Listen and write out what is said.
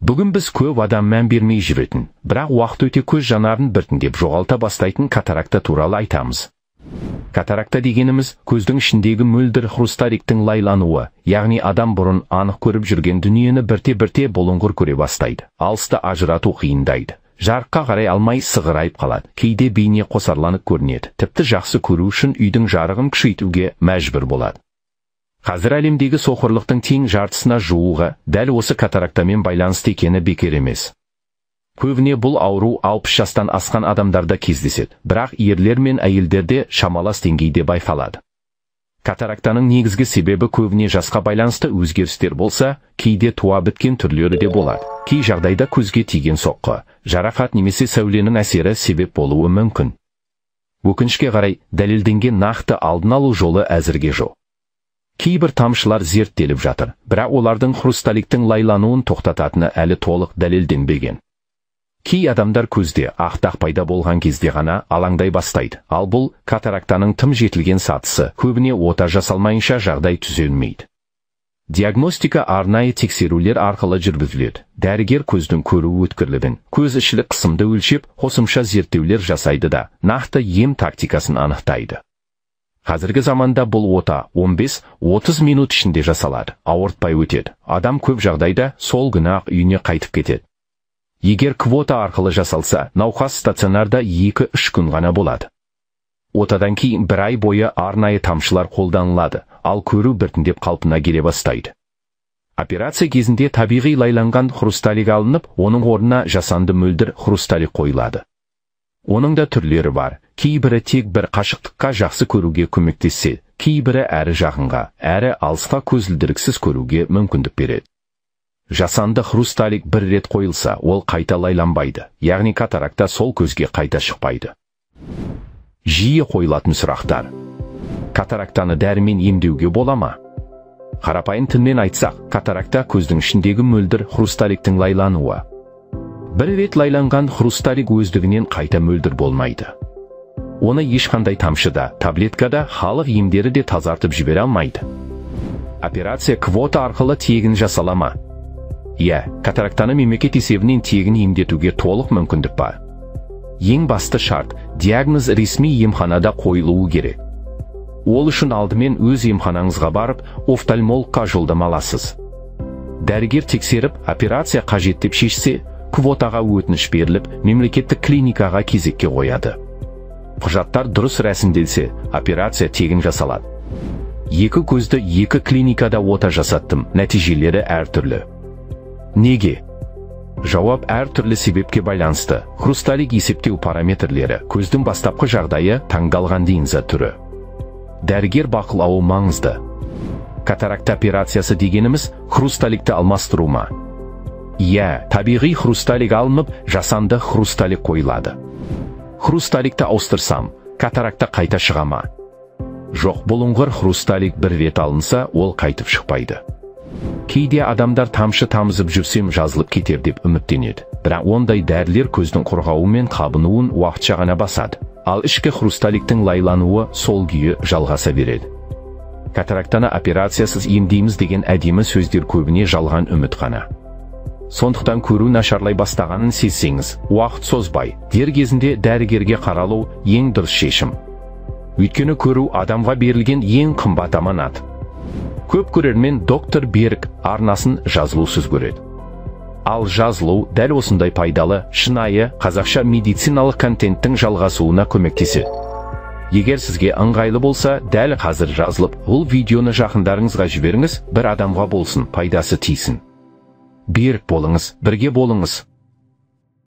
Бүгін біз көп адам мән бермей жүретін, бірақ уақыт өте көз жанарын біртіндеп жоғалта бастайтын катаракта туралы айтамыз. Катаракта дегеніміз көздің ішіндегі мөлдір хрусталиктің лайлануы, яғни адам бұрын анық көріп жүрген дүниені бірте-бірте бұлыңғыр көре бастайды. Алысты ажырату қиындайды. Жарыққа қарай алмай сығырайып қалады. Кейде бейне қосарланып көрінеді. Тіпті жақсы көру үшін үйдің жарығын күшейтуге мәжбүр болады. Қазір әлемдегі соқырлықтың тең жартысына жуығы дәл осы катарактамен байланысты екені бекер емес. Көбіне бұл ауру 60 жастан асқан адамдарда кездеседі, бірақ ерлер мен әйелдерде шамалас деңгейде байқалады. Катарактаның негізгі себебі көбіне жасқа байланысты өзгерістер болса, кейде туа біткен түрлері де болады. Кей жағдайда көзге тиген соққы, жарақат немесе сәуленің әсері себеп болуы мүмкін. Өкінішке қарай, дәлелденген нақты алдын алу жолы әзірге жоқ. Кейбір тамшылар зерттеліп жатыр, бірақ олардың хрусталиктің лайлануын тоқтататыны әлі толық дәлелденбеген. Кей адамдар көзде ақ дақ пайда болған кезде ғана алаңдай бастайды. Ал бұл катарактаның тым жетілген сатысы, көбіне ота жасалмайынша жағдай түзелмейді. Диагностика арнайы тексерулер арқылы жүргізіледі. Дәрігер көздің көру өткірлігін, көз ішілік қысымды өлшеп, қосымша зерттеулер жасайды да, нақты ем тактикасын анықтайды. Қазіргі заманда бұл ота 15-30 минут ішінде жасалады, ауыртпай өтеді. Адам көп жағдайда сол күні-ақ үйіне қайтып кетеді. Егер квота арқылы жасалса, науқас стационарда 2-3 күн ғана болады. Отадан кейін бір ай бойы арнайы тамшылар қолданылады, ал көру біртіндеп қалпына келе бастайды. Операция кезінде табиғи лайланған хрусталик алынып, оның орнына жасанды мөлдір хрусталик қойылады. Оның да түрлері бар. Кейбірі тек бір қашықтыққа жақсы көруге көмектессе, кейбірі әрі жақынға, әрі алысқа көзілдіріксіз көруге мүмкіндік береді. Жасанды хрусталик бір рет қойылса, ол қайта лайланбайды, яғни катаракта сол көзге қайта шықпайды. Жиі қойылатын сұрақтар. Катарактаны дәрімен емдеуге бола ма? Қарапайым тілмен айтсақ, катаракта көздің ішіндегі мөлдір хрусталиктің лайлануы. Бір рет лайланған хрусталик өздігінен қайта мөлдір болмайды. Оны ешқандай тамшы да, таблетка да, халық емдері де тазартып жібере алмайды. Операция квота арқылы тегін жасала ма? Иә, катарактаны мемлекет есебінен тегін емдетуге толық мүмкіндік бар. Ең басты шарт, диагноз ресми емханада қойылуы керек. Ол үшін алдымен өз емханаңызға барып, офтальмологқа жолдама аласыз. Дәрігер тексеріп, операция қажет деп шешсе, квотаға өтініш беріліп, мемлекеттік клиникаға кезекке қояды. Құжаттар дұрыс рәсімделсе, операция тегін жасалады. Екі көзді екі клиникада ота жасаттым, нәтижелері әртүрлі. Неге? Жауап әртүрлі себепке байланысты. Хрусталик есептеу параметрлері, көздің бастапқы жағдайы, таңдалған линза түрі. Дәрігер бақылауы маңызды. Катаракта операциясы дегеніміз хрусталикті алмастыру ма? Иә, табиғи хрусталик алынып, жасанды хрусталик қойылады. Хрусталикті ауыстырсам, катаракта қайта шыға ма? Жоқ, бұлыңғыр хрусталик бір рет алынса, ол қайтып шықпайды. Кейде адамдар тамшы тамызып жүрсем жазылып кетер деп үміттенеді. Бірақ ондай дәрілер көздің құрғауы мен қабынуын уақытша ғана басады. Ал ішкі хрусталиктің лайлануы сол күйі жалғаса береді. Катарактаны операциясыз емдейміз деген әдемі сөздер көбіне жалған үміт қана. Сондықтан көру нашарлай бастағанын сезсеңіз, уақыт созбай, дер кезінде дәрігерге қаралу ең дұрыс шешім. Өйткені көру адамға берілген ең қымбат аманат. Көп көрермен доктор Берік арнасын жазылусыз көреді. Ал жазылу дәл осындай пайдалы, шынайы қазақша медициналық контенттің жалғасуына көмектеседі. Егер сізге ыңғайлы болса, дәл қазір жазылып, бұл видеоны жақындарыңызға жіберіңіз, бір адамға болсын, пайдасы тисін. Берік болыңыз, бірге болыңыз.